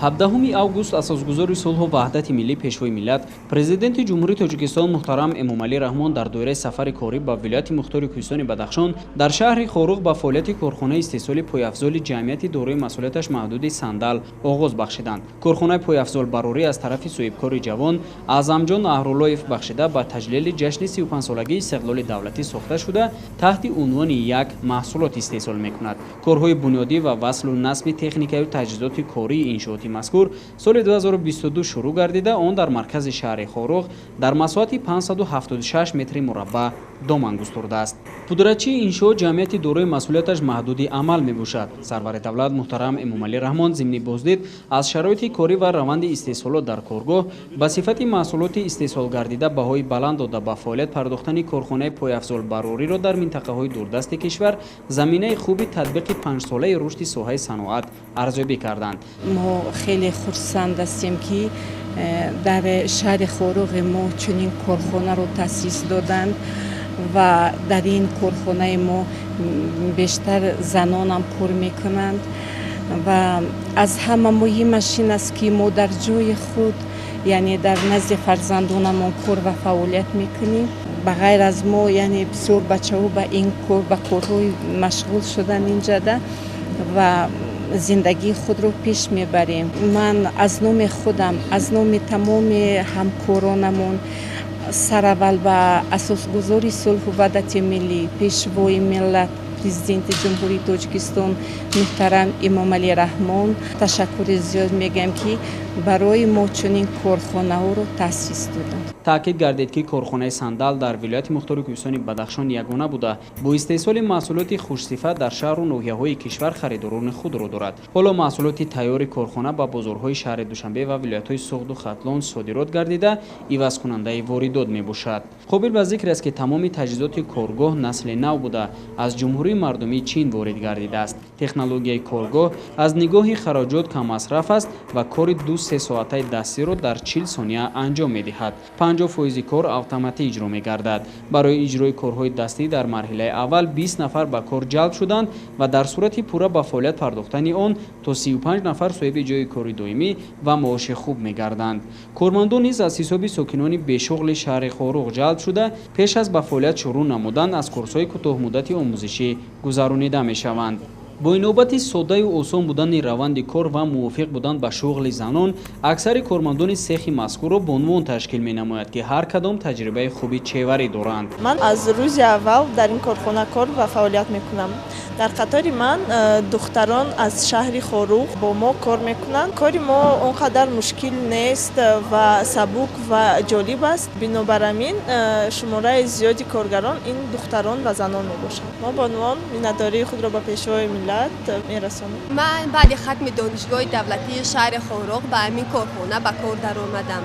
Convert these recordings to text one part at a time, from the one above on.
17 август асосгузори сулҳу ваҳдати миллӣ, Пешвои миллат, Президенти Ҷумҳурии Тоҷикистон муҳтарам Эмомалӣ Раҳмон дар доираи сафари корӣ ба вилояти мухтори Кӯҳистони Бадахшон дар шаҳри Хоруғ ба фаъолияти корхонаи истеҳсоли пойафзоли ҷамъияти дорои масъулияташ маҳдуди «Сандал» оғоз бахшиданд. Корхонаи пойафзолбарорӣ аз тарафи соҳибкори ҷавон Аъзамҷон Аҳруллоев бахшида ба таҷлили ҷашни 35-солагии истиқлоли давлатӣ сохта шуда, таҳти унвони як маҳсулот истеҳсол мекунад. Корҳои бунёдӣ ва васлу насби техникаю таҷҳизоти кории иншооти мазкур соли 2022 шурӯъ гардида, он дар маркази шаҳри Хоруғ дар масоҳати 576 метри мураббаъ доман густурдааст. Пудратчии иншоот ҷамъияти дорои масъулияташ маҳдуди «Амал» мебошад. Сарвари давлат муҳтарам Эмомалӣ Раҳмон зимни боздид аз шароити корӣ ва раванди истеҳсолот дар коргоҳ ба сифати маҳсулоти истеҳсолгардида баҳои баланд дода, ба фаъолият пардохтани корхонаи пойафзолбарориро дар минтақаҳои дурдасти кишвар заминаи хуби татбиқи панҷсолаи рушди соҳаи саноат арзёбӣ карданд. Мо хеле хурсанд ҳастем, ки дар шаҳри Хоруғи мо чунин корхонаро таъсис доданд ва дар ин корхонаи мо бештар занонам кор мекунанд. Ва аз ҳама муҳимаш ин аст, ки мо дар ҷои худ, яъне дар назди фарзандонамон кор ва фаъолият мекунем. Ба ғайр аз мо, яъне бисёр бачаҳо ба ин кор, ба корҳои машғул шудан инҷада ва зиндагии худро пеш мебарем. Ман аз номи худам, аз номи тамоми ҳамкоронамон сараввал ба асосгузори сулҳу ваҳдати миллӣ, Пешвои миллат, Президенти Ҷумҳурии Тоҷикистон муҳтарам Эмомалӣ Раҳмон ташаккури зиёд мегӯям, ки барои мо чунин корхонаҳоро таъсис доданд. Таъкид гардид, ки корхонаи «Сандал» дар вилояти мухтори Кӯҳистони Бадахшон ягона буда, бо истеҳсоли маҳсулоти хушсифат дар шаҳру ноҳияҳои кишвар харидорони худро дорад. Ҳоло маҳсулоти тайёри корхона ба бозорҳои шаҳри Душанбе ва вилоятҳои Суғду Хатлон содирот гардида, ивазкунандаи воридот мебошад. Қобил ба зикр аст, ки тамоми таҷҳизоти коргоҳ насли нав буда, аз Ҷумҳурии Мардумии Чин ворид гардидааст. Технологияи коргоҳ аз нигоҳи хароҷот каммасраф аст ва кори 2-се соатаи дастиро дар 40 сония анҷом медиҳад. 50 фоизи кор автоматӣ иҷро мегардад. Барои иҷрои корҳои дастӣ дар марҳилаи аввал 20 нафар ба кор ҷалб шуданд ва дар сурати пурра ба фаъолият пардохтани он то 35 нафар соҳиби ҷойи кори доимӣ ва маоши хуб мегарданд. Кормандон низ аз ҳисоби сокинони бешуғли шаҳри Хоруғ ҷалб шуда, пеш аз ба фаъолият шурӯъ намудан аз курсҳои кӯтоҳмуддати омӯзишӣ гузаронида мешаванд. Бо инобати соддаю осон будани раванди кор ва мувофиқ будан ба шуғли занон, аксари кормандони сехи мазкурро бонувон ташкил менамояд, ки ҳар кадом таҷрибаи хуби чеварӣ доранд. Ман аз рӯзи аввал дар ин корхона кор ва фаъолият мекунам. Дар қатори ман духтарон аз шаҳри Хоруғ бо мо кор мекунанд. Кори мо он қадар мушкил нест ва сабук ва ҷолиб аст. Бинобар ҳамин шумораи зиёди коргарон ин духтарон ва занон мебошанд. Мо бонувон миннатдории худро ба Пешвои миллат мерасонем. Ман баъди хатми Донишгоҳи давлатии шаҳри Хоруғ ба ҳамин корхона ба кор даромадам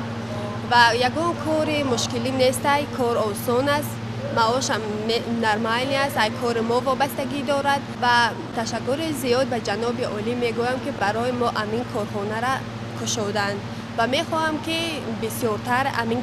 ва ягон кори мушкилӣ нестай, кор осон аст, маошам нормальный аст, ай кори мо вобастагӣ дорад. Ва ташаккури зиёд ба ҷаноби олӣ мегӯям, ки барои мо ҳамин корхонара кушоданд, ва мехоҳам, ки бисёртар ҳамин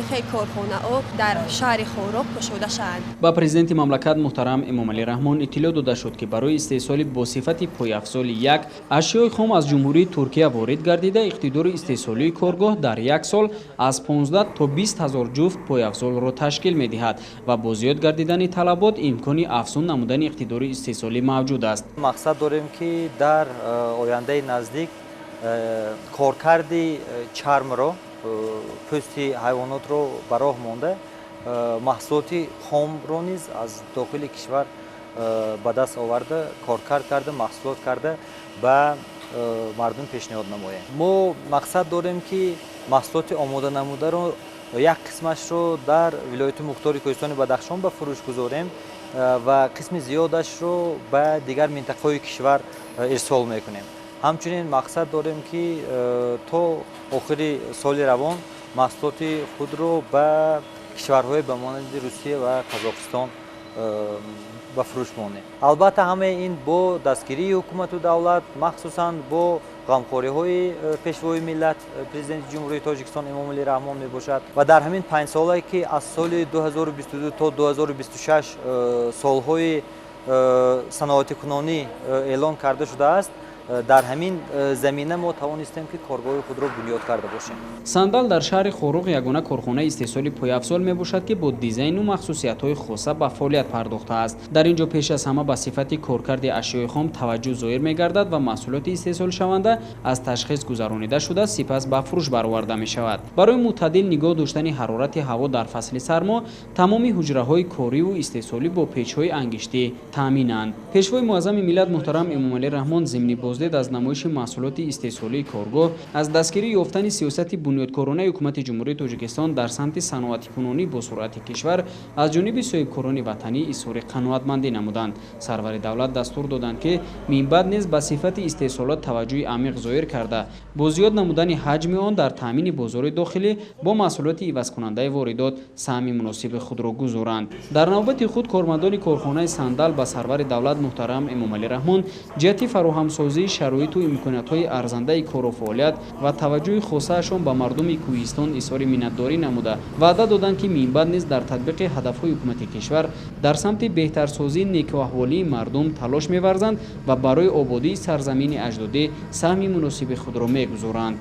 хел корхонаҳо дар шаҳри Хоруғ кушода шаванд. Ба президенти мамлакат муҳтарам Эмомалӣ Раҳмон иттилоъ дода шуд, ки барои истеҳсоли босифати пойафзоли як ашёи хом аз Ҷумҳурии Туркия ворид гардида, иқтидори истеҳсолии коргоҳ дар як сол аз 15 то 20 ҳазор ҷуфт пойафзолро ташкил медиҳад ва бо зиёд гардидани талабот имкони афзун намудани иқтидори истеҳсолӣ мавҷуд аст. Мақсад дорем, ки дар ояндаи наздик коркарди чармро, пӯсти ҳайвонотро ба роҳ монда, маҳсулоти хомро низ аз дохили кишвар ба даст оварда, коркард карда, маҳсулот карда, ба мардум пешниҳод намоем. Мо мақсад дорем, ки маҳсулоти омода намударо як қисмашро дар вилояти мухтори Кӯҳистони Бадахшон ба фурӯш гузорем ва қисми зиёдашро ба дигар минтақаҳои кишвар ирсол мекунем. Ҳамчунин мақсад дорем, ки то охири соли равон маҳсулоти худро ба кишварҳое ба монанди Русия ва Қазоқистон ба фурӯш монем. Албатта, ҳамаи ин бо дастгирии ҳукумату давлат, махсусан бо ғамхориҳои Пешвои миллат, Президенти Ҷумҳурии Тоҷикистон Эмомалӣ Раҳмон мебошад. Ва дар ҳамин 5 солае, ки аз соли 2022 то 2026 солҳои саноатикунонӣ эълон карда шудааст. Дар ҳамин замина мо тавонистем, ки коргоҳи худро бунёд карда бошем. Сандал дар шаҳри Хоруғ ягона корхонаи истеҳсоли пойафзол мебошад, ки бо дизайну махсусиятҳои хоса ба фаъолият пардохтааст. Дар ин ҷо пеш аз ҳама ба сифати коркарди ашёи хом таваҷҷӯҳ зоҳир мегардад ва маҳсулоти истеҳсолшаванда аз ташхис гузаронида шуда, сипас ба фурӯш бароварда мешавад. Барои мӯътадил нигоҳ доштани ҳарорати ҳаво дар фасли сармо тамоми ҳуҷраҳои кориву истеҳсолӣ бо печҳои ангиштӣ таъминанд. Пешвои муаззами миллат муҳтарам Эмомалӣ Раҳмон зимни боздид аз намоиши маҳсулоти истеҳсолии коргоҳ аз дастгирӣ ёфтани сиёсати бунёдкоронаи ҳукумати Ҷумҳурии Тоҷикистон дар самти саноатикунонӣ бо суръати кишвар аз ҷониби соҳибкорони ватанӣ изҳори қаноатмандӣ намуданд. Сарвари давлат дастур доданд, ки минбаъд низ ба сифати истеҳсолот таваҷҷӯҳи амиқ зоҳир карда, бо зиёд намудани ҳаҷми он дар таъмини бозори дохилӣ бо маҳсулоти ивазкунандаи воридот саҳми муносиби худро гузоранд. Дар навбати худ кормандони корхонаи Сандал ба сарвари давлат муҳтарам Эмомалӣ Раҳмон ҷиҳати фароҳамсозии шароиту имкониятҳои арзандаи кору фаъолият ва таваҷҷӯҳи хосаашон ба мардуми кӯҳистон изҳори миннатдорӣ намуда, ваъда доданд, ки минбаъд низ дар татбиқи ҳадафҳои ҳукумати кишвар дар самти беҳтарсозии некуаҳволии мардум талош меварзанд ва барои ободии сарзамини аҷдодӣ саҳми муносиби худро мегузоранд.